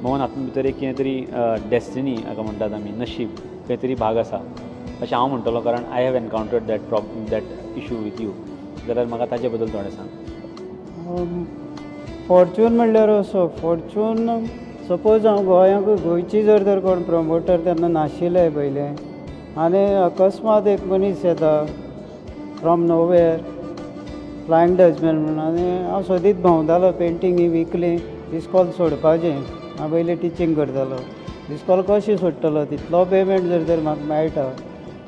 मोहन हातूंत भितर एक कितें तरी डेस्टिनी हाका म्हणटात आमी, नशीब खंय तरी भाग आसा अशें हांव म्हणटलो, कारण I have encountered that problem, that issue with you. जाल्यार म्हाका ताचे बद्दल थोडें सांग. फॉर्च्यून म्हणल्यार असो फॉर्च्यून, सपोज हांव गोंयांक गोंयची जर तर कोण प्रमोटर तेन्ना नाशिल्ले पयलें, आनी अकस्मात एक मनीस येता फ्रॉम नोवेर, फ्लायंग डचमॅन म्हणून, आनी हांव सोदीत भोंवतालो पेंटींग ही विकली, इस्कॉल सोडपाचें. हांव पयलीं टिचींग करतालो, इस्कॉल कशें सोडटलो, तितलो पेमेंट जर तर म्हाका मेळटा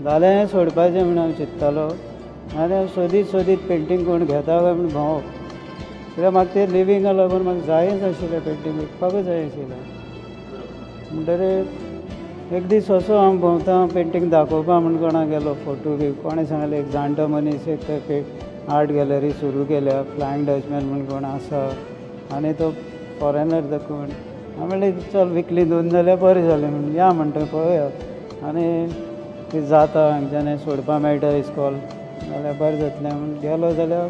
जाल्यार हें सोडपाचें म्हूण हांव चिंत्तालो. आनी हांव सोदीत सोदीत पेंटींग कोण घेता काय म्हूण भोंवप, कित्याक म्हाका तें लिवींगा लागून म्हाका जायच आशिल्लें, पेंटींग विकपाकूच जाय आशिल्लें. म्हणटकीर एक दीस असो हांव भोंवता पेंटींग दाखोवपा म्हूण कोणाक गेलो फोटो बी, कोणें सांगलें एक जाणटो मनीस एक थंय आर्ट गॅलरी सुरू केल्या, फ्लायंग डचमॅन म्हूण कोण आसा आनी तो फॉरेनर तो कोण. हांव म्हणलें चल विकली दोन जाल्यार बरें जालें म्हूण या म्हणटा पळोवया, आनी ती जाता हांगच्यान सोडपा मेळटा इस्कॉल जाल्यार बरें जातलें म्हूण गेलो. जाल्यार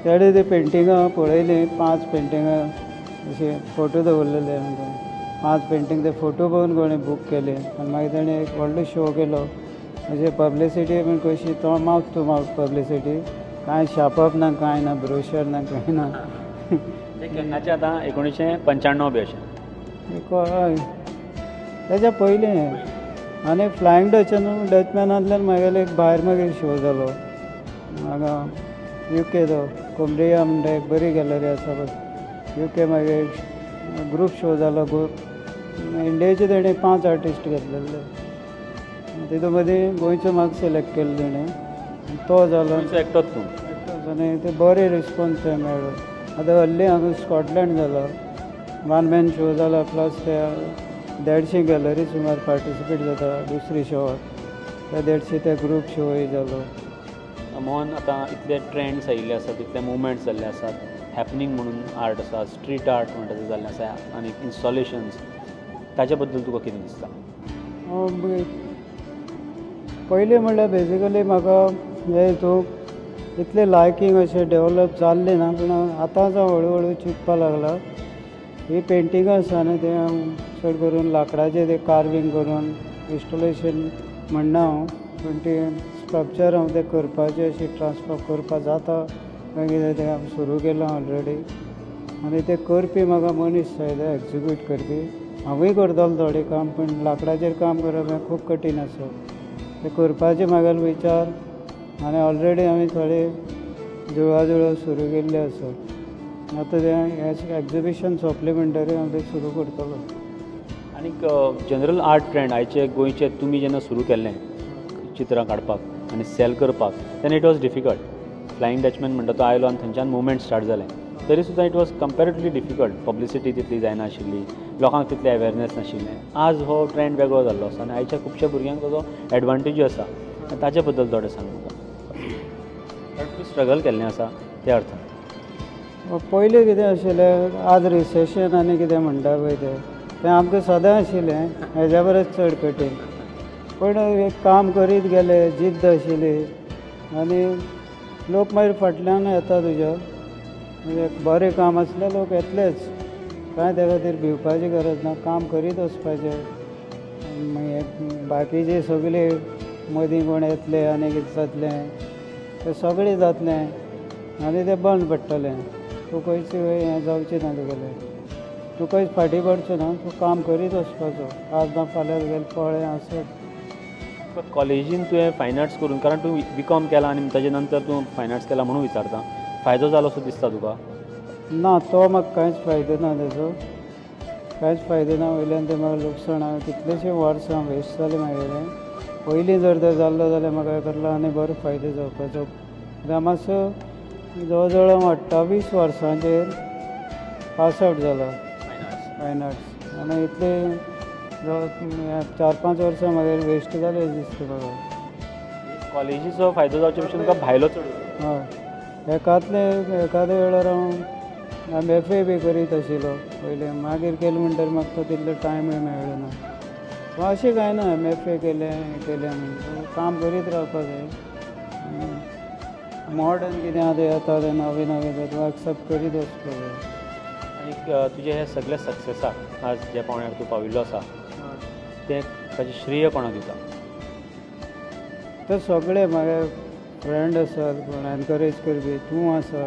तेणें ती पेंटिंगां पळयलीं, 5 पेंटिंगां अशे फोटो दवरलेले आमकां, 5 पेंटींग ते फोटो पळोवन कोणें बूक केले. आनी मागीर तेणें एक व्हडलो शो केलो, अशें पब्लिसिटी बीन कशी तो मावथ टू मावथ पब्लिसिटी, कांय छापप ना, कांय ना, ब्रोशर ना, कांय ना. केन्नाचें आतां 1995 बी अशें? हय, तेज्या पयलीं. आनी फ्लायंग डचमॅनांतल्यान म्हागेलो एक भायर मागीर शो जालो हांगा युके, तो कोमरिया म्हणटा एक बरी गॅलरी आसा पळय युके, मागीर ग्रूप शो जालो. इंडियेचे तेणें 5 आर्टिस्ट घेतलेले, तितूं मदीं गोंयचो म्हाका सिलेक्ट केलो तेणें, तो जालो एकटोच तूं, एकटोच. आनी ते बरे रिस्पोन्स थंय मेळ्ळो. आतां हल्ली हांगा स्कॉटलँड जालो, वन मॅन शो जाला, प्लस ते 150 गॅलरी सुमार पार्टिसिपेट जाता दुसरी शोवाक, त्या 150 ते ग्रूप शोय जालो. मोहन, आतां इतले ट्रेंड्स आयिल्ले आसात, इतले मुवमेंट्स जाल्ले आसात, हॅपनींग म्हणून आर्ट आसा, स्ट्रीट आर्ट म्हणटा तें जाल्लें आसा, आनी इन्स्टॉलेशन्स, ताचे बद्दल तुका कितें दिसता? पयलीं म्हणल्यार बेजिकली म्हाका हे हितून इतलें लायकींग अशें डेवलप जाल्लें ना, पूण आतांच हांव हळू हळू चिंतपाक लागला. ही पेंटिंगां आसा न्ही, तें हांव चड करून लांकडाचें तें कार्वींग करून इन्स्टॉलेशन म्हणना हांव, पूण तें स्कल्पचर हांव तें करपाचें अशें ट्रान्सफॉर्म करपाक जाता काय कितें तें हांव सुरू केलां ऑलरेडी. आनी तें करपी म्हाका मनीस जाय, तें एक्जिक्यूट करपी. हांवूय करतालो थोडें काम, पूण लांकडाचेर काम करप हें खूब कठीण आसा. तें करपाचें म्हागेलो विचार, आनी ऑलरेडी हांवें थोडे जुळवाजुळव सुरू केल्ले आसा. आतां तें एक्जिबिशन सोंपलें म्हणटकीर हांव तें सुरू करतलो. आनीक जनरल आर्ट ट्रेंड आयचे गोंयचे तुमी जेन्ना सुरू केल्लें चित्रां काडपाक आनी सेल करपाक, तेन्ना it was difficult. Flying Dutchman म्हणटा तो आयलो आनी थंयच्यान मुवमेंट स्टार्ट जालें, तरी सुद्दां it was comparatively difficult. Publicity तितली जायनाशिल्ली, लोकांक तितलें अवेरनेस नाशिल्लें. आज हो ट्रेंड वेगळो जाल्लो आसा आनी आयच्या खुबश्या भुरग्यांक ताजो एडवांटेजूय आसा. ताचे बद्दल थोडें सांग म्हाका, कारण तुमी स्ट्रगल केल्लें आसा त्या अर्थान. पयलीं कितें आशिल्लें, आज रिसेशन आनी कितें म्हणटा पळय तें, तें आमकां सदां आशिल्लें, हेज्या परस चड कठीण. पूण एक काम करीत गेले, जिद्द आशिल्ली, आनी लोक मागीर फाटल्यान येता तुज्या. म्हणजे बरें काम आसल्यार लोक येतलेच, कांय त्या खातीर भिवपाची गरज ना, काम करीत वचपाचें. मागीर बाकीचे सगळे मदीं कोण येतले आनी कितें जातलें तें सगळें जातलें आनी तें बंद पडटलें. तूं खंयच हें जावचें ना तुगेलें, तूं खंयच फाटीं पडचो ना, तूं काम करीत वचपाचो. आज ना फाल्यां तुगेलें फळ हें आसत. कॉलेजीन तुवें फायन आर्ट्स करून, कारण तूं बी कॉम केला आनी ताजे नंतर तूं फायन आर्ट्स केला म्हणून विचारता, फायदो जालो असो दिसता तुका? ना, तो म्हाका कांयच फायदो ना तेजो, कांयच फायदो ना. वयल्यान तें म्हाका लुकसाण, हांवें कितलेशे वर्सां वेस्ट जालें म्हागेलें. पयलीं जर तर जाल्लो जाल्यार म्हाका कसलो आनी बरो फायदो जावपाचो. कित्याक मातसो जवळ जवळ हांव 28 वर्सांचेर पास आवट जाला फायन आर्ट्स, आनी इतले 4-5 वर्सां म्हागेलें वेस्ट जालें दिसता म्हाका. कॉलेजीचो फायदो जावचे भशेन तुका भायलो चड? हय, एकादे वेळार हांव एम एफ ए बी करीत आशिल्लो पयलीं, मागीर केलें म्हणटकीर म्हाका तो तितलो टायमूय मेळ्ळो ना. अशें कांय ना, एम एफ ए केलें हें केलें म्हण काम करीत रावपाक जाय. मॉडर्न कितें आतां येता तें नवें नवें तें एक्सेप्ट करीत वचपाक जाय. आनी तुजे हे सगळे सक्सेसाक आज ज्या पावण्यार तूं पाविल्लो आसा तें ताचें श्रेय कोणाक दिता? तर सगळे म्हागे फ्रेंड आसात कोण एनकरेज करपी, तूं आसा,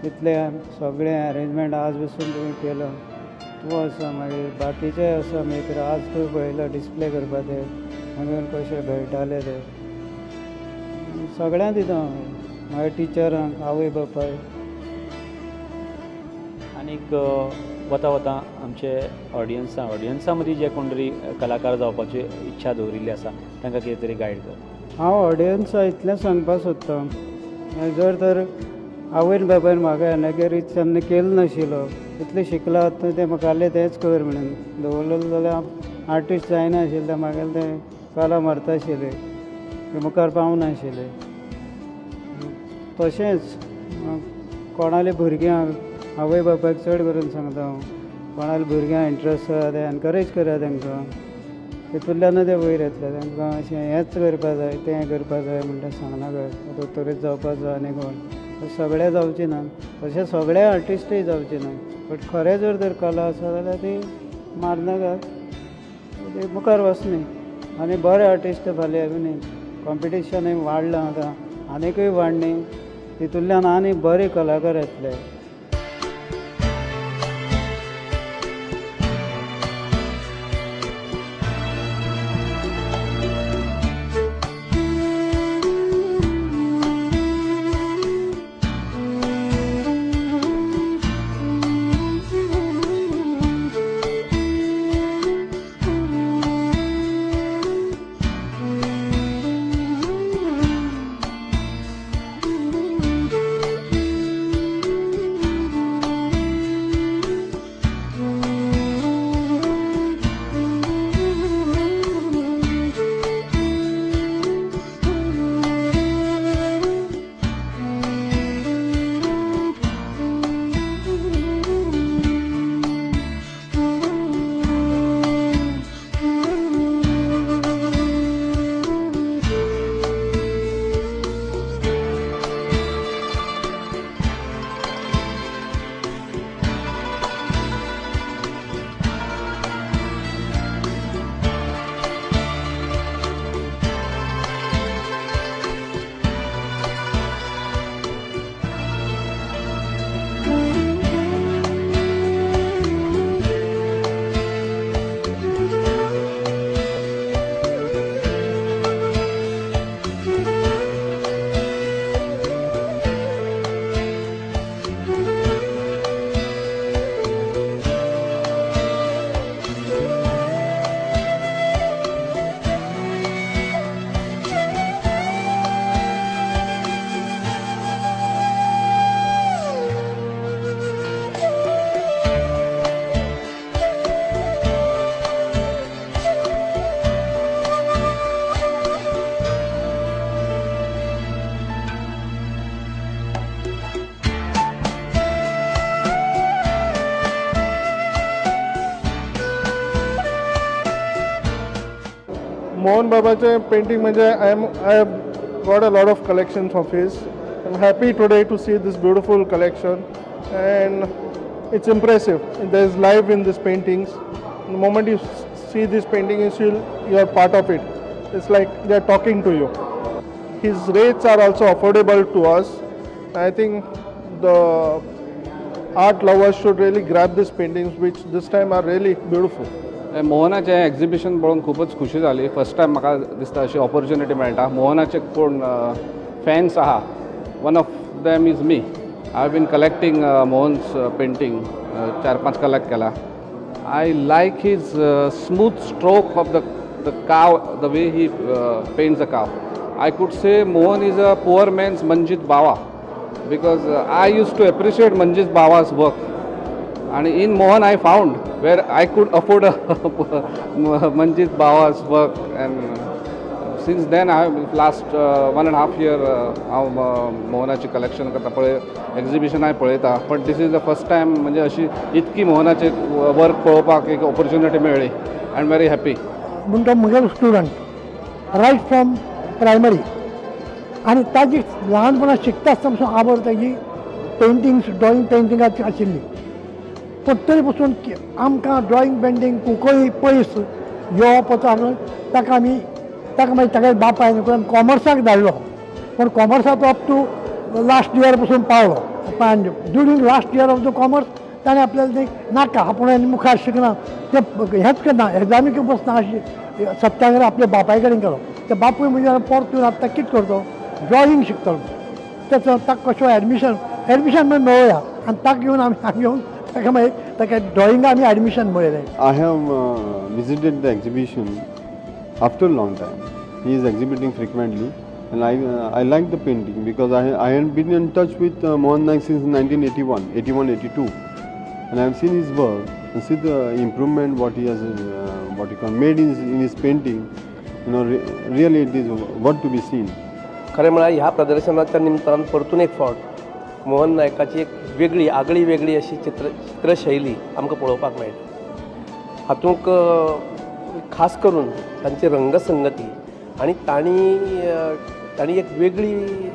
इतलें सगळें अरेंजमेंट आज बसून तुवें केलां, तूं आसा, मागीर बाकीचे आसा मित्र, आज तूं पळयला डिस्प्ले करपा ते मागीर कशे मेळटाले ते सगळ्यांक दिता हांव, मागीर टिचरांक, आवय बापाय. आनीक वता वता आमचे ऑडियन्सा मदीं जे कोण तरी कलाकार जावपाची इच्छा दवरिल्ली आसा तांकां कितें तरी गायड कर. हांव ऑडियन्सा इतलें सांगपाक सोदतां, जर तर आवयन बापायन म्हाका एनकरेज तेन्ना केलें नाशिल्लो, इतलें शिकलां आतां तें म्हाका तेंच कर म्हणून दवरलें जाल्यार आर्टिस्ट जायनाशिल्लें, तें म्हागेलें तें कला मरता आशिल्लें, मुखार पावनाशिल्लें. तशेंच कोणाले भुरग्यांक आवय बापायक चड करून सांगता हांव, कोणाले भुरग्यांक इंट्रस्ट आसा तें एनकरेज करा तांकां, तितूंतल्यानूच ते वयर येतले. तांकां अशें हेंच करपा जाय तें करपा जाय म्हणटा सांगनाका, दोतोरूच जावपा जाय आनी कोण सगळे जावचे ना, तशें सगळे आर्टिस्टूय जावचे ना, बट खरें जर तर कला आसा जाल्यार ती मारनाका, ती मुखार वचनी. आनी बरे आर्टिस्ट फाल्यां न्ही, कॉम्पिटिशनूय वाडलां आतां, आनीकूय वाडणी, तितूंतल्यान आनी बरे कलाकार येतले. मोहन बाबाचे पेंटिंग म्हणजे I have got a lot of collections of his. I am happy today to see this beautiful collection and it's impressive. There is life in this paintings. The moment you see this painting, you feel you are part of it. It's like they are talking to you. His rates are also affordable to us. I think the art lovers should really grab these paintings, which this time are really beautiful. मोहनाचें exhibition पळोवन खूबच खुशी जाली. First time म्हाका दिसता अशी opportunity मेळटा. मोहनाचे कोण fans आहा, one of them is me. I have been collecting Mohan's painting, 4-5 collect केला. I like his smooth stroke of the cow, the way he paints a cow. I could say Mohan is a poor man's Manjit Bawa, because I used to appreciate Manjit Bawa's work. And in Mohan I found where I could afford a Manjit Bawa's work, and since then I have last 1.5 year हांव मोहनाची collection करता, पळय exhibition हांव पळयता. But this is the first time म्हणजे अशी इतकी मोहनाचे work पळोवपाक एक ऑपॉर्च्युनिटी मेळ्ळी. I am very happy. म्हूण तो म्हगेलो स्टुडंट रायट फ्रॉम प्रायमरी, आनी ताजी ल्हानपणां शिकता आसतना पसून आवड ताजी पेंटिंग्स, ड्रॉइंग पेंटिंगाची आशिल्ली. पूण तरी पसून आमकां ड्रॉइंग पेंटींग कुंकळी पयस येवप वचप ताका आमी ताका मागीर ताका बापायन कॉमर्साक धाडलो. पूण कॉमर्साचो अप टू लास्ट इयर पसून पावलो. पण during last year of the commerce ताणें आपल्याला ते नाका आपूण मुखार शिकना ते हेंच करना एग्जामीक बसना अशी सत्याग्रह आपल्या बापाय कडेन केलो. ते बापूय म्हणजे परतून आतां कितें करतो ड्रॉइंग शिकतलो तेचो ताका कशें एडमिशन एडमिशन मागीर मेळोया आनी ताका घेवन आमी हांगा घेवन ताका मागीर ताका ड्रॉइंगा आमी एडमिशन मेळयलें. I have visited the exhibition after long time. He is exhibiting frequently and I like the painting because I have been in touch with Mohan Naik since 1981, 81, 82, and I have seen his work and see the improvement what he has what he made in his painting. Really it is worth to be seen. खरें म्हळ्यार ह्या प्रदर्शनाच्या निमतान परतून एक फावट मोहन नायकाची एक वेगळी आगळी वेगळी अशी चित्रशैली आमकां पळोवपाक मेळटा. हातूंत खास करून तांची रंगसंगती आनी तांणी तांणी एक वेगळी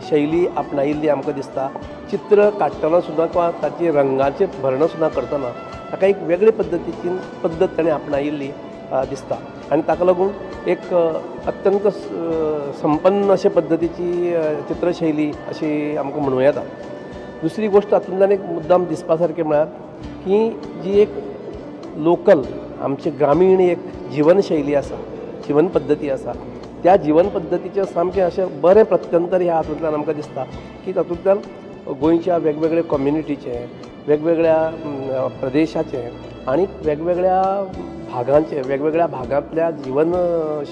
शैली आपणायिल्ली आमकां दिसता. चित्र काडटना सुद्दां किंवा ताची रंगाचें भरणं सुद्दां करतना ताका एक वेगळे पद्दतीची पद्दत ताणें आपणायिल्ली दिसता आनी ताका लागून एक अत्यंत संपन्न अशे पद्दतीची चित्रशैली अशी आमकां म्हणूं येता. दुसरी गोश्ट हातूंतल्यान एक मुद्दाम दिसपा सारकें म्हळ्यार की जी एक लोकल आमची ग्रामीण एक जिवनशैली आसा, जिवन पद्दती आसा, त्या जिवन पद्दतीचें सामकें अशें बरें प्रत्यंतर ह्या हातूंतल्यान आमकां दिसता की तातूंतल्यान गोंयच्या वेगवेगळ्या कम्युनिटीचें, वेगवेगळ्या प्रदेशाचें आनी वेगवेगळ्या भागांचें, वेगवेगळ्या भागांतल्या जिवन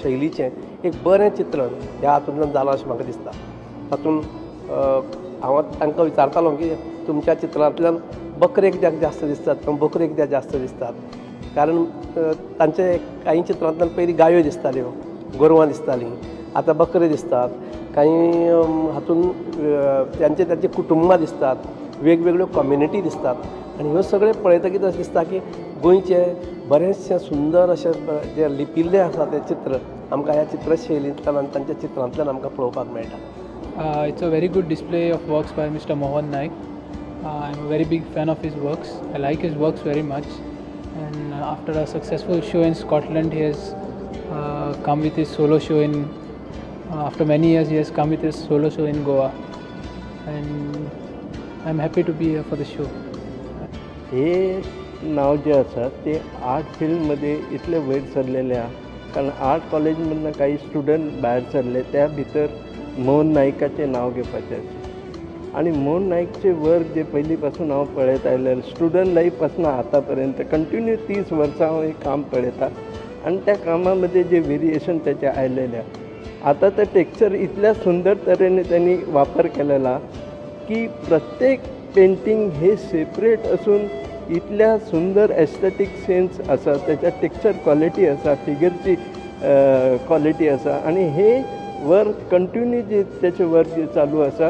शैलीचें एक बरें चित्रण ह्या हातूंतल्यान जालां अशें म्हाका दिसता. तातूंत हांव तांकां विचारतालो की तुमच्या चित्रांतल्यान बकरे कित्याक जास्त दिसतात, बकरे कित्याक जास्त दिसतात, कारण तांचे कांय चित्रांतल्यान पयलीं गायो दिसताल्यो, गोरवां दिसतालीं, आतां बकरे दिसतात. कांय हातूंत तांचे तांची कुटुंबां दिसतात, वेगवेगळ्यो कम्युनिटी दिसतात आनी ह्यो सगळें पळयतकीच अशें दिसता की गोंयचें बरेंचशें सुंदर अशें जें लिपिल्लें आसा तें चित्र आमकां ह्या चित्रशैलींतल्यान आनी तांच्या चित्रांतल्यान आमकां पळोवपाक मेळटा. It's a very good display of works by Mr. Mohan Naik. I'm a very big fan of his works. I like his works very much. And after a successful show in Scotland, he has come with his solo show in, after many years, he has come with his solo show in Goa. And I'm happy to be here for the show. हे नाव जे आसा ते art फिल्डमध्ये इतले वयर सरलेले आहा, कारण art कॉलेजमधनं काही student भायर सरले त्या भितर मोहन नायकाचें नांव घेवपाचें आसा. आनी मोहन नायकचे वर्क जे पयलीं पासून हांव पळयत आयलें, स्टुडंट लायफ पासून आतां पर्यंत कंटिन्यू 30 वर्सां हांव हें काम पळयता आनी त्या कामा मदें जे वेरिएशन तेचे आयलेले आहा, आतां ते टेक्चर इतल्या सुंदर तरेन त्यांनी वापर केलेला की प्रत्येक पेंटींग हे सेपरेट असून इतल्या सुंदर एस्थेटीक सेन्स आसा, त्याच्या टेक्चर क्वॉलिटी आसा, फिगरची क्वॉलिटी आसा आनी हे वर्क कंटिन्यू जे त्याचे वर्क जे चालू आसा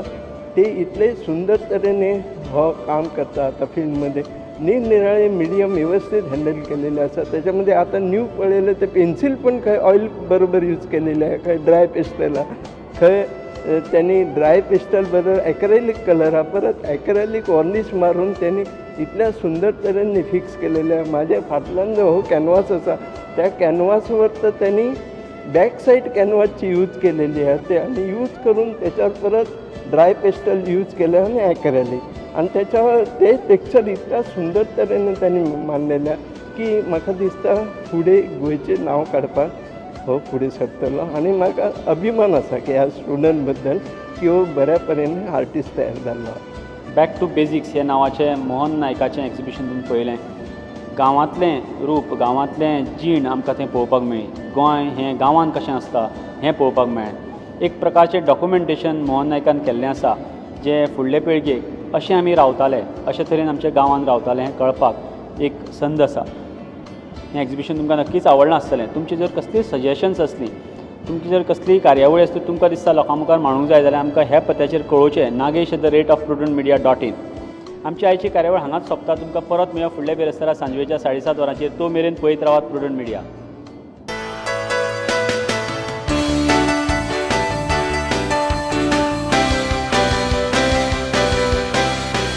ते इतले सुंदर तरेने हो काम करता. आतां फिल्डमध्ये निरनिराळे मिडियम व्यवस्थित हँडल केलेले आसा. त्याच्यामध्ये आता न्यू पळयलें ते पेन्सिल पण खंय ऑयल बरोबर यूज केलेले आहे, खंय ड्राय पेस्टल खंय त्यांनी ड्राय पेस्टल बरोबर ॲक्रेलिक कलर हा परत ॲक्रेलिक वॉर्निश मारून त्यांनी इतल्या सुंदर तरेन फिक्स केलेले आहे. माझ्या फाटल्यान जो हो कॅनवास आसा त्या कॅनवासवर तर त्यांनी बॅक साईड कॅनवासची यूज केलेली आहे ते आणि यूज करून त्याच्यावर परत ड्राय पेस्टल यूज केलं आणि ॲक्रेलिक आणि त्याच्यावर ते टेक्चर इतल्या सुंदर तरेन त्यांनी मांडलेले की म्हाका दिसता फुडें गोंयचें नांव काडपाक हो फुडें सरतलो आनी म्हाका अभिमान आसा की ह्या स्टुडंट बद्दल की हो बऱ्या परेन आर्टिस्ट तयार जाल्लो. बॅक टू बेजिक्स ह्या नांवाचें मोहन नायकाचें एक्जिबिशन तुमी पळयलें. गांवांतलें रूप, गांवांतलें जीण आमकां थंय पळोवपाक मेळ्ळी. गोंय हें गांवांत कशें आसता हें पळोवपाक मेळ्ळें. एक प्रकारचें डॉक्युमेंटेशन मोहन नायकान केल्लें आसा जें फुडले पिळगेक अशें आमी रावताले, अशे तरेन आमच्या गांवांत रावताले हें कळपाक एक संद आसा. हें एक्जिबिशन तुमकां नक्कीच आवडलां आसतलें. तुमची जर कसलीय सजेशन्स आसलीं, तुमची जर कसलीय कार्यावळी आसली, तुमकां दिसता लोकां मुखार मांडूंक जाय जाल्यार आमकां ह्या पत्त्याचेर कळोवचें, nagesh@prudentmedia.in. आमची आयची कार्यावळ हांगाच सोंपता. तुमकां परत मेळया फुडल्या बिरेस्तारा सांजवेळच्या 7:30 वरांचेर. तो मेरेन पळयत रावात प्रुडंट मिडिया.